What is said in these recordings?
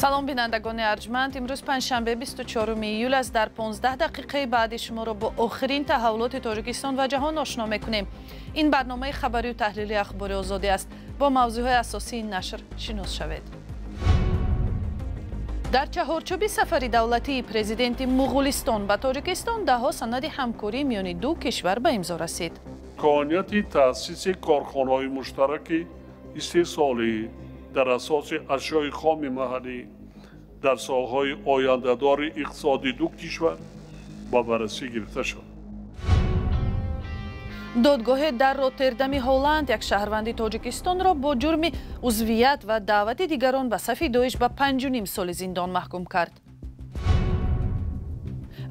Салом бинандагони арҷманд. Имрӯз панҷшанбе 24 июл аст. Дар 15 дақиқаи баъди шуморо бо охирин таҳаввулоти Тоҷикистон ва ҷаҳон ошно мекунем. Ин барномаи хабарию таҳлили Ахбори Озодӣ аст. Бо мавзӯъҳои асосии нашр шинос шавед. Дар чаҳорчӯби сафари давлатии президенти Муғулистон ба Тоҷикистон даҳҳо санади ҳамкорӣ миёни ду кишвар ба имзо расид. Имконияти таъсиси корхонаҳои муштараки истеҳсолӣ дар асоси ашёи хоми маҳаллӣ дар соҳаҳои ояндадори иқтисоди ду кишвар ба баррасӣ гирифта шуд. Додгоҳе дар Роттердами Ҳолланд як шаҳрванди Тоҷикистонро бо ҷурми узвият ва даъвати дигарон ба сафи Доиш ба 5,5 соли зиндон маҳкум кард.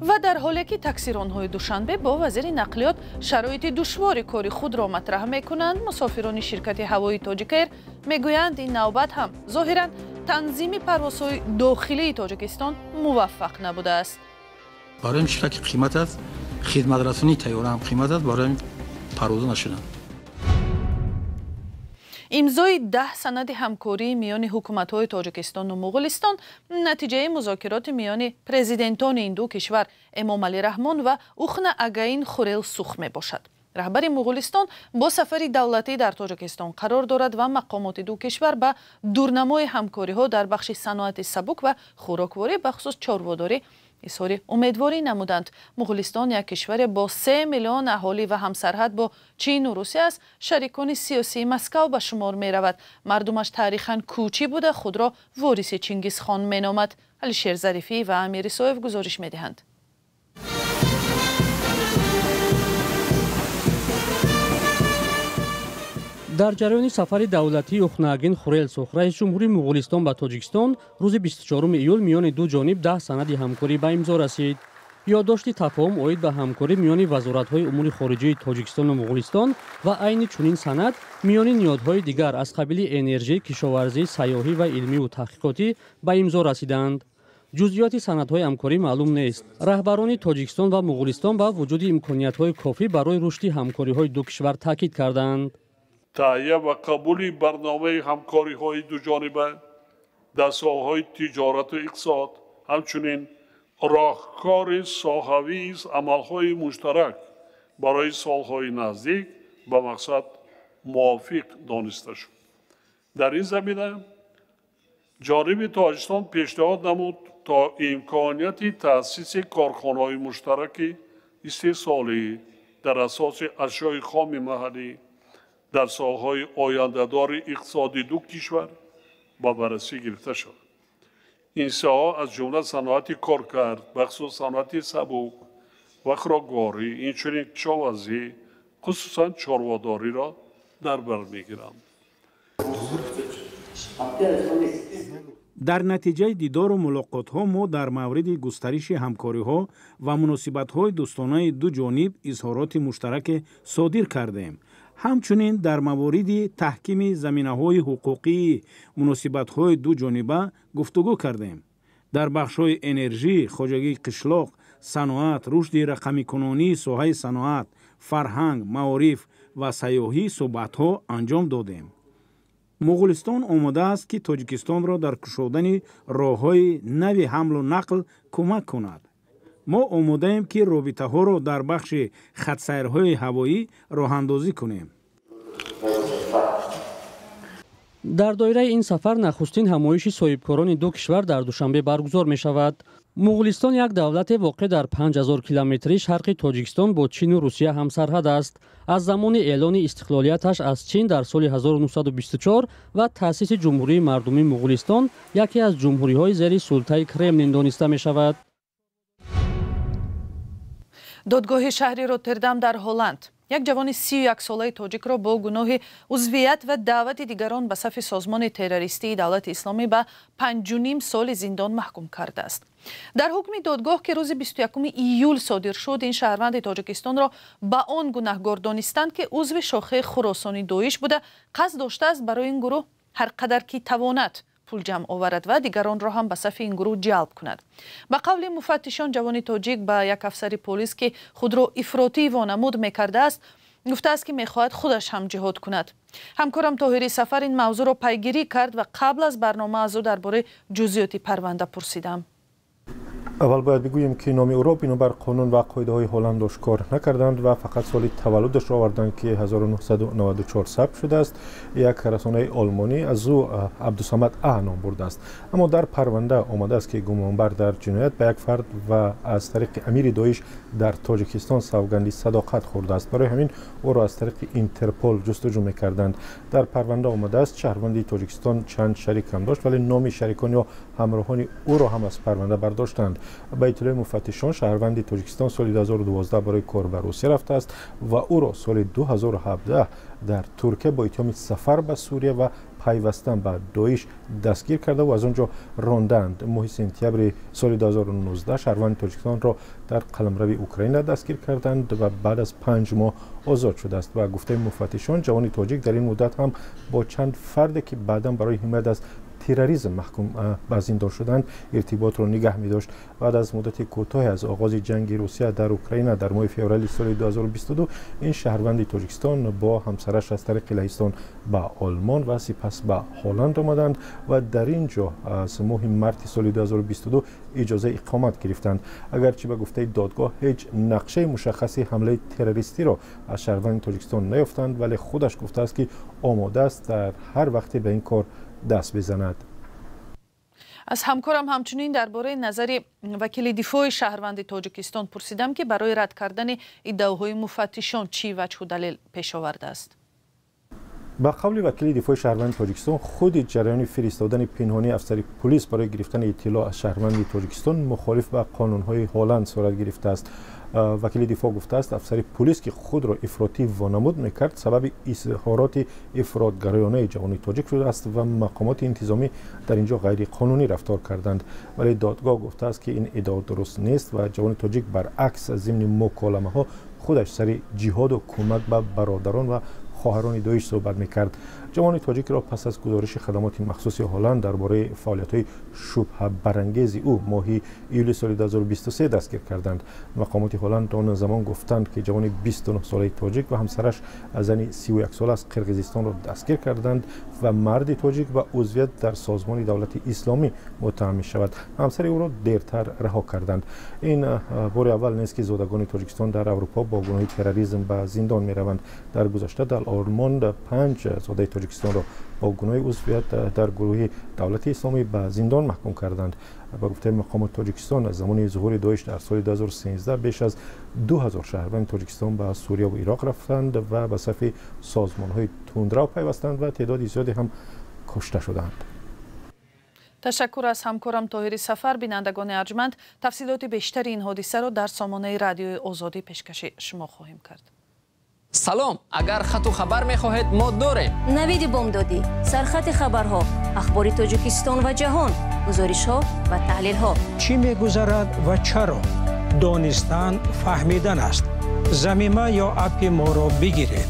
Ва дар ҳоле ки таксиронҳои Душанбе бо вазири нақлиёт шароити душвори кори худро матраҳ мекунанд, мусофирони ширкати ҳавоии Тоҷикэйр мегӯянд, ин навбат ҳам зоҳиран танзими парвозҳои дохилии Тоҷикистон муваффақ набудааст. Барои ширкат қимат аст, хидматрасонии тайёра ҳам қимат аст, барои парвоз нашудан. Имзои 10 санади ҳамкорӣ миёни ҳукуматҳои Тоҷикистону Муғулистон натиҷаи музокироти миёни президентони ин ду кишвар Эмомалӣ Раҳмон ва Ухна Агаин Хурел-Сух мебошад. Раҳбари Муғулистон бо сафари давлатӣ дар Тоҷикистон қарор дорад ва мақомоти ду кишвар ба дурнамои ҳамкориҳо дар бахши саноати сабук ва хӯрокворӣ, бахусус чорводорӣ, изҳори умедворӣ намуданд. Муғулистон як кишваре бо 3 миллион аҳолӣ ва ҳамсарҳад бо Чину Русия аст, шарикони сиёсии Москав ба шумор меравад. Мардумаш таърихан кӯчӣ буда, худро вориси Чингизхон меномад. Алишер Зарифӣ ва Амир Исоев гузориш медиҳанд. Дар ҷараёни сафари давлатии Ухнаагин Хурелсух, раиси ҷумҳурии Муғулистон ба Тоҷикистон, рӯзи 24 июл миёни ду ҷониб 10 санади ҳамкорӣ ба имзо расид. Ёддошти тафоҳум оид ба ҳамкорӣ миёни вазоратҳои умури хориҷии Тоҷикистону Муғулистон ва айни чунин санад миёни ниҳодҳои дигар аз қабили энержӣ, кишоварзӣ, сайёҳӣ ва илмиву таҳқиқотӣ ба имзо расиданд. Ҷузъиёти санадҳои ҳамкорӣ маълум нест. Раҳбарони Тоҷикистон ва Муғулистон ба вуҷуди имкониятҳои кофӣ барои рушди ҳамкориҳои ду кишвар таъкид карданд. Таҳия ва қабули барномаи ҳамкориҳои дуҷониба дар соҳаҳои тиҷорату иқтисод, ҳамчунин роҳкори соҳавии амалҳои муштарак барои солҳои наздик ба мақсад мувофиқ дониста шуд. Дар ин замина ҷониби Тоҷикистон пешниҳод намуд то имконияти таъсиси корхонаҳои муштараки истеҳсолӣ дар асоси ашёи хоми маҳаллӣ дар соҳаҳои ояндадори иқтисоди ду кишвар ба баррасӣ гирифта шуд. Ин соҳаҳо аз ҷумла саноати коркард, бахусус саноати сабук ва хӯрокворӣ, инчунин кишоварзӣ, хусусан чорводориро дар бар мегиранд. Дар натиҷаи дидору мулоқотҳо мо дар мавриди густариши ҳамкориҳо ва муносибатҳои дӯстонаи ду ҷониб изҳороти муштараке содир кардем. Ҳамчунин дар мавориди таҳкими заминаҳои ҳуқуқии муносибатҳои дуҷониба гуфтугӯ кардем. Дар бахшҳои энержӣ, хоҷагии қишлоқ, саноат, рушди рақамикунонии соҳаи саноат, фарҳанг, маориф ва сайёҳӣ суҳбатҳо анҷом додем. Муғулистон омода аст, ки Тоҷикистонро дар кушодани роҳҳои нави ҳамлу нақл кӯмак кунад. Мо омодаем, ки робитаҳоро дар бахши хатсайрҳои ҳавоӣ роҳандозӣ кунем. Дар доираи ин сафар нахустин ҳамоиши соҳибкорони ду кишвар дар Душанбе баргузор мешавад. Муғулистон як давлате воқеъ дар 5000 километри шарқи Тоҷикистон бо Чину Русия ҳамсарҳад аст. Аз замони эълони истиқлолияташ аз Чин дар соли 1924 ва таъсиси Ҷумҳурии мардумии Муғулистон яке аз ҷумҳуриҳои зери султаи Кремлин дониста мешавад. Додгоҳи шаҳри Роттердам дар Ҳолланд як ҷавони 31-солаи тоҷикро бо гуноҳи узвият ва даъвати дигарон ба сафи созмони террористии Давлати Исломӣ ба 5,5 соли зиндон маҳкум кардааст. Дар ҳукми додгоҳ, ки рӯзи 21 июл содир шуд, ин шаҳрванди Тоҷикистонро ба он гунаҳгор донистанд, ки узви шохаи Хуросони Доиш буда, қасд доштааст барои ин гурӯҳ ҳар қадар ки тавонад пул ҷамъ оварад ва дигаронро ҳам ба сафи ин гурӯҳ ҷалб кунад. Ба қавли муфаттишон, ҷавони тоҷик ба як афсари полис, ки худро ифротӣ вонамуд мекардааст, Гуфтааст, ки мехоҳад худаш ҳам ҷиҳод кунад. Ҳамкорам Тоҳири Сафар ин мавзӯъро пайгирӣ кард ва қабл аз барнома аз ӯ дар бораи ҷузъиёти парванда пурсидам. Аввал бояд бигӯем, ки номи ӯро бинобар қонун ва қоидаҳои Ҳолланд ошкор накарданд ва фақат соли таваллудашро оварданд, ки 1994 сабт шудааст. Як расонаи олмонӣ аз ӯ Абдусамад А ном бурдааст. Аммо дар парванда омадааст, ки гумонбар дар ҷиноят ба як фард ва аз тариқи амири Доиш дар Тоҷикистон савганди садоқат хӯрдааст. Барои ҳамин ӯро аз тариқи Интерпол ҷустуҷӯ мекарданд. Дар парванда омадааст, шаҳрванди Тоҷикистон чанд шарик ҳам дошт, вале номи шарикон ё ҳамроҳони ӯро ҳам аз парванда бардоштанд. Ба иттилои муфаттишон, шаҳрванди Тоҷикистон соли 2012 барои кор ба Русия рафтааст ва ӯро соли 2017 дар Туркия бо иттиҳоми сафар ба Сурия ва пайвастан ба Доиш дастгир карда ва аз он ҷо рондаанд. Моҳи сентябри соли 2019 шаҳрванди Тоҷикистонро дар қаламрави Украина дастгир карданд ва баъд аз 5 моҳ озод шудааст. Ба гуфтаи муфаттишон, ҷавони тоҷик дар ин муддат ҳам бо чанд фарде, ки баъдан барои ҳимоят аз терроризм маҳкум ба зиндон шуданд, иртиботро нигаҳ медошт. Баъд аз муддати кӯтоҳе аз оғози ҷанги Русия дар Украина дар моҳи феврали соли 2022, ин шаҳрванди Тоҷикистон бо ҳамсараш аз тариқи Лаҳистон ба Олмон ва сипас ба Ҳолланд омаданд ва дар ин ҷо аз моҳи марти соли 2022 иҷозаи иқомат гирифтанд. Агарчи ба гуфтаи додгоҳ ҳеҷ нақшаи мушаххаси ҳамлаи террористиро аз шаҳрванди Тоҷикистон наёфтанд, вале худаш гуфтааст, ки омода аст дар ҳар вақте ба ин кор даст бизанад. Аз ҳамкорам ҳамчунин дар бораи назари вакили дифои шаҳрванди Тоҷикистон пурсидам, ки барои рад кардани иддаоҳои муфаттишон чӣ ваҷҳу далел пеш овардааст. Ба қавли вакили дифои шаҳрванди Тоҷикистон, худи ҷараёни фиристодани пинҳонии афсари пулис барои гирифтани иттилоъ аз шаҳрванди Тоҷикистон мухолиф ба қонунҳои Ҳолланд сурат гирифтааст. Вакили дифоъ гуфтааст, афсари пулис, ки худро ифротӣ вонамуд мекард, сабаби изҳороти ифротгароёнаи ҷавони тоҷик шудааст ва мақомоти интизомӣ дар ин ҷо ғайриқонунӣ рафтор карданд. Вале додгоҳ гуфтааст, ки ин иддао дуруст нест ва ҷавони тоҷик баръакс зимни муколамаҳо худаш сари ҷиҳоду кӯмак ба бародарон ва хоҳарони Доиш суҳбат мекард. Ҷавони тоҷикро пас аз гузориши хадамоти махсуси Ҳолланд дар бораи фаъолиятҳои шубҳабарангези ӯ моҳи июли соли 2023 дастгир карданд. Мақомоти Ҳолланд он замон гуфтанд, ки ҷавони 29-солаи тоҷик ва ҳамсараш, зани 31-сола аз Қирғизистонро дастгир карданд ва марди тоҷик ба узвият дар созмони Давлати Исломӣ муттаҳам мешавад. Ҳамсари ӯро дертар раҳо карданд. Ин бори аввал нест, ки зодагони Тоҷикистон дар Аврупо бо гуноҳи терроризм ба зиндон мераванд. Дар гузашта дар Олмон панҷ зодаи Тоҷикистонро бо гуноҳи узвият дар гурӯҳи Давлати Исломӣ ба зиндон маҳкум карданд. Ба гуфтаи мақомоти Тоҷикистон, аз замони зуҳури Доиш дар соли 2013 беш аз 2000 шаҳрванди Тоҷикистон ба Сурия ва Ироқ рафтанд ва ба сафи созмонҳои тундрав пайвастанд ва теъдоди зиёде ҳам кушта шуданд. Ташаккур аз ҳамкорам Тоҳири Сафар. Бинандагони арҷманд, тафсилоти бештари ин ҳодисаро дар сомонаи Радиои Озодӣ пешкаши шумо хоҳем кард. Салом, агар хату хабар мехоҳед, мо дорем. Навиди бомдодӣ, сархати хабарҳо, ахбори Тоҷикистон ва ҷаҳон, гузоришҳо ва таҳлилҳо. Чӣ мегузарад ва чаро? Донистан фаҳмидан аст. Замима ё аппи моро бигиред.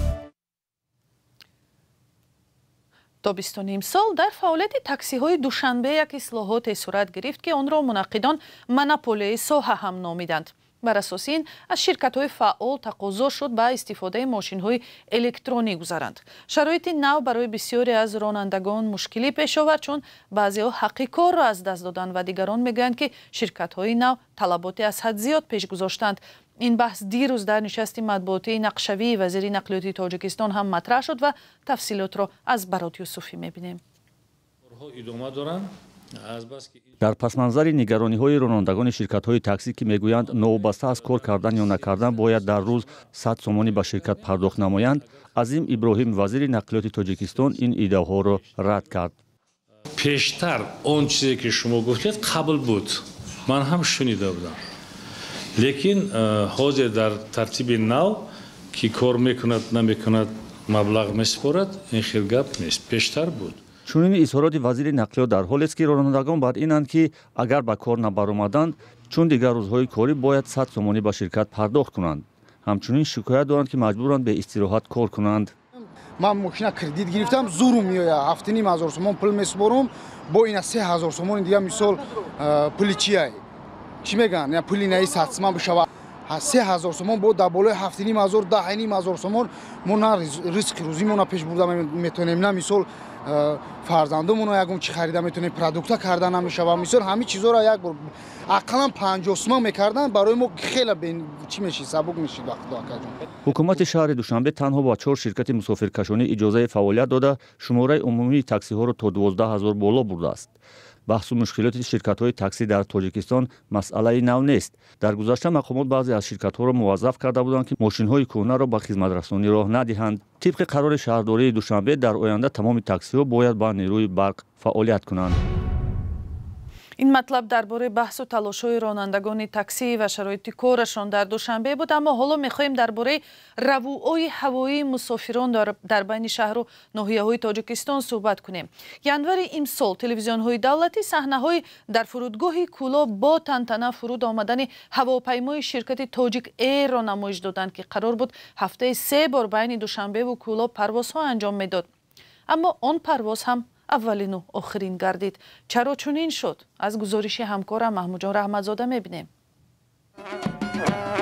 Тобистони имсол дар фаъолияти таксиҳои Душанбе як ислоҳоте сурат гирифт, ки онро мунаққидон монополияи соҳа ҳам номиданд. Бар асоси ин аз ширкатҳои фаъол тақозо шуд, ба истифодаи мошинҳои электронӣ гузаранд. Шароити нав барои бисёре аз ронандагон мушкилӣ пеш овард, чун баъзеҳо ҳаққи корро аз даст доданд ва дигарон мегӯянд, ки ширкатҳои нав талаботи аз ҳад зиёд пеш гузоштанд. Ин баҳс дирӯз дар нишасти матбуотии нақшавии вазири нақлиёти Тоҷикистон ҳам матраҳ шуд ва тафсилотро аз Барот Юсуфӣ мебинем. Дар пасманзари нигарониҳои ронандагони ширкатҳои таксӣ, ки мегӯянд, новобаста аз кор кардан ё накардан бояд дар рӯз 100 сомонӣ ба ширкат пардохт намоянд, Азим Иброҳим, вазири нақлиёти Тоҷикистон, ин иддаоҳоро рад кард. Пештар он чизе, ки шумо гуфтед, қабл буд, ман ҳам шунида будам, лекин ҳозир дар тартиби нав, ки кор мекунад, намекунад, маблағ месупорад, ин хел гап нест, пештар буд. Чунин изҳороти вазири нақлиёт дар ҳолест, ки ронандагон бар инанд, ки агар ба кор набаромаданд, чун дигар рӯзҳои корӣ бояд 100 сомонӣ ба ширкат пардохт кунанд. Ҳамчунин шикоят доранд, ки маҷбуранд беистироҳат кор кунанд. Ман мошина кредит гирифтам, зурум меояд, 7500 сомон пул месупорум, бо ина 3000 сомони дига. Мисол, пули чия, чӣ мегӯянд, пули наи 100 сомон бишава. 3000 сомон бо дар болои 7500 10500 сомон мо на ризқи рӯзимона пеш бурда метавонем, на мисол фарзандомона ягон чӣ харида метавонем, продукта карда намешава. Мисол ҳамин чизоро як бор ақаллан 50 сомон мекардан, барои мо хеле чӣ мешид, сабук мешид вақтҳо акаҷон. Ҳукумати шаҳри Душанбе танҳо ба 4 ширкати мусофиркашонӣ иҷозаи фаъолият дода, шумораи умумии таксиҳоро то 12000 боло бурдааст. Баҳсу мушкилоти ширкатҳои таксӣ дар Тоҷикистон масъалаи нав нест. Дар гузашта мақомот баъзе аз ширкатҳоро муваззаф карда буданд, ки мошинҳои кӯҳнаро ба хизматрасонӣ роҳ надиҳанд. Тибқи қарори шаҳрдории Душанбе, дар оянда тамоми таксиҳо бояд ба нерӯи барқ фаъолият кунанд. Ин матлаб дар бораи баҳсу талошҳои ронандагони таксӣ ва шароити корашон дар Душанбе буд, аммо ҳоло мехоҳем дар бораи равуои ҳавоии мусофирон дар байни шаҳру ноҳияҳои Тоҷикистон суҳбат кунем. Январи имсол телевизионҳои давлатӣ саҳнаҳои дар фурудгоҳи Кӯлоб бо тантана фуруд омадани ҳавопаймои ширкати Тоҷик Эйрро намоиш доданд, ки қарор буд ҳафтаи 3 бор байни Душанбеву Кӯлоб парвозҳо анҷом медод. Аммо он парвоз ҳам аввалину охирин гардид. Чаро чунин шуд? Аз гузориши ҳамкорам Маҳмудҷон Раҳматзода мебинем.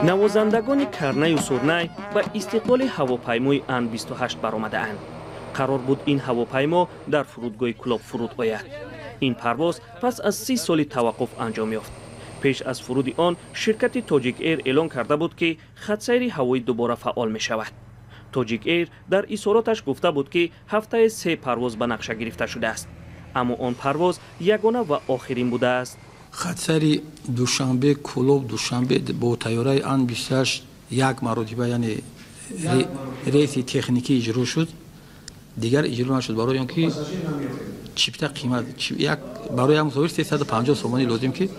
Навозандагони карнаю сурнай ба истиқболи ҳавопаймои Ан-28 баромадаанд. Қарор буд ин ҳавопаймо дар фурудгоҳи Кӯлоб фуруд ояд. Ин парвоз пас аз 30 соли таваққуф анҷом ёфт. Пеш аз фуруди он ширкати Тоҷик Эйр эълон карда буд, ки хатсайри ҳавоӣ дубора фаъол мешавад. Тоҷик Эйр дар изҳороташ гуфта буд, ки ҳафтаи 3 парвоз ба нақша гирифта шудааст, аммо он парвоз ягона ва охирин будааст. Хатсайри Душанбе Кӯлоб Душанбе бо тайёраи Ан-28 як маротиба, яъне рейси техникӣ иҷро шуд, дигар иҷро нашуд, барои он ки чипта қимат, як барои як мусофир 350 сомонӣ лозим ки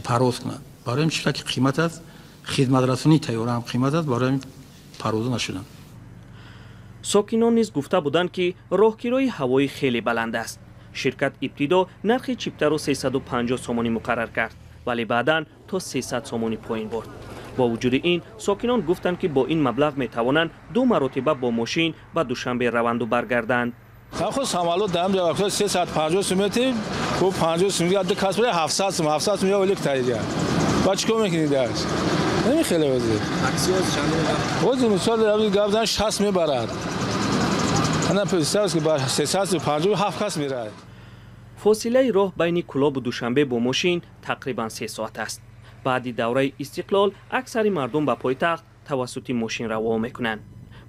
парвоз кунад. Барои ин чипта ки қимат аст, хизматрасонии тайёра ҳам қимат аст, барои парвоза нашуданд. Сокинон низ гуфта буданд, ки роҳкирои ҳавоӣ хеле баланд аст. Ширкат ибтидо нархи чиптаро 350 сомонӣ муқаррар кард, вале баъдан то 300 сомонӣ поин бурд. Бо вуҷуди ин сокинон гуфтанд, ки бо ин маблағ метавонанд 2 маротиба бо мошин ба Душанбе раванду баргарданд. Худ самолёт дар ҳамҷо 350 сум метим, 50 сум ду кас 700 сум, 700 сум ё электр. Ба чӣ кор мекунӣ дарс? Намехеле вазир. Таксиҳо чанд мебарад? Боз мисол гап зан 60 мебарад. Ана представь, ки ба 357 кас меравад. Фосилаи роҳ байни Кӯлобу Душанбе бо мошин тақрибан 3 соат аст. Баъди давраи истиқлол аксари мардум ба пойтахт тавассути мошин раво мекунанд.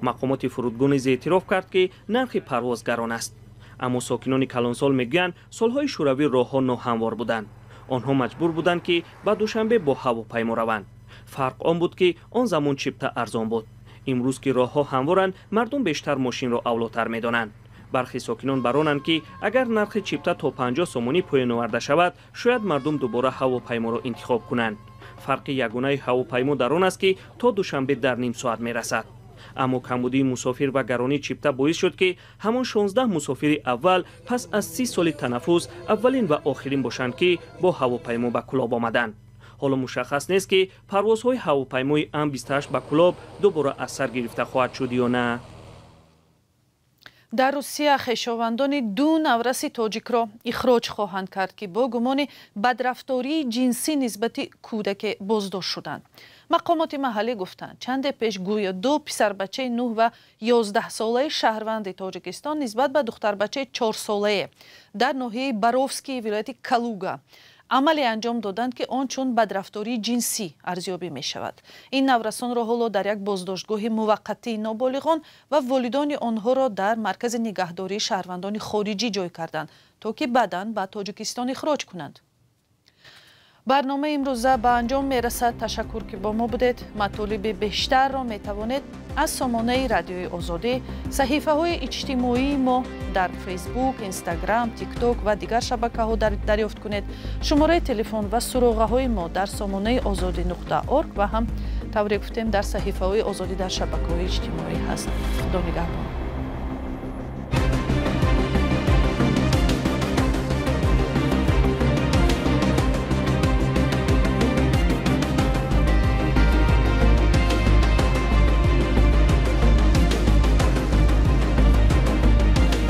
Мақомоти фурудгоҳ низ эътироф кард, ки нархи парвоз гарон аст. Аммо сокинони калонсол мегӯянд, солҳои шӯравӣ роҳҳо ноҳамвор буданд. Онҳо маҷбур буданд, ки ба Душанбе бо ҳавопаймо раванд. Фарқ он буд, ки он замон чипта арзон буд. Имрӯз ки роҳҳо ҳамворанд, мардум бештар мошинро авлотар медонанд. Бархи сокинон баронанд, ки агар нархи чипта то 50 сомонӣ поён оварда шавад, шояд мардум дубора ҳавопайморо интихоб кунанд. Фарқи ягонаи ҳавопаймо дар он аст, ки то Душанбе дар ним соат мерасад. Аммо камбудии мусофир ва гаронии чипта боис шуд, ки ҳамон 16 мусофири аввал пас аз 30 соли танаффус аввалин ва охирин бошанд, ки бо ҳавопаймо ба Кӯлоб омаданд. Ҳоло мушаххас нест, ки парвозҳои ҳавопаймои Ан-28 ба Кӯлоб дубора аз сар гирифта хоҳад шуд ё на. Дар Русия хешовандони 2 навраси тоҷикро ихроҷ хоҳанд кард, ки бо гумони бадрафтории ҷинсӣ нисбати кӯдаке боздошт шуданд. Мақомоти маҳаллӣ гуфтанд, чанде пеш гӯё 2 писарбачаи 9 ва 11 солаи шаҳрванди Тоҷикистон нисбат ба духтарбачаи 4 солае дар ноҳияи Боровскии вилояти Калуга амале анҷом доданд, ки он чун бадрафтории ҷинсӣ арзёбӣ мешавад. Ин наврасонро ҳоло дар як боздоштгоҳи муваққатии ноболиғон ва волидони онҳоро дар маркази нигаҳдории шаҳрвандони хориҷӣ ҷой карданд, то ки баъдан ба Тоҷикистон ихроҷ кунанд. Барномаи имрӯза ба анҷом мерасад. Ташаккур, ки бо мо будед. Матолиби бештарро метавонед аз сомонаи Радиои Озодӣ, саҳифаҳои иҷтимоии мо дар Фейсбук, Инстаграм, Тикток ва дигар шабакаҳо дарёфт кунед. Шумораи телефон ва суроғаҳои мо дар сомонаи озодӣ.орг ва ҳам тавре гуфтем дар саҳифаҳои Озодӣ дар шабакаҳои иҷтимоӣ ҳаст. Худо нигаҳбон.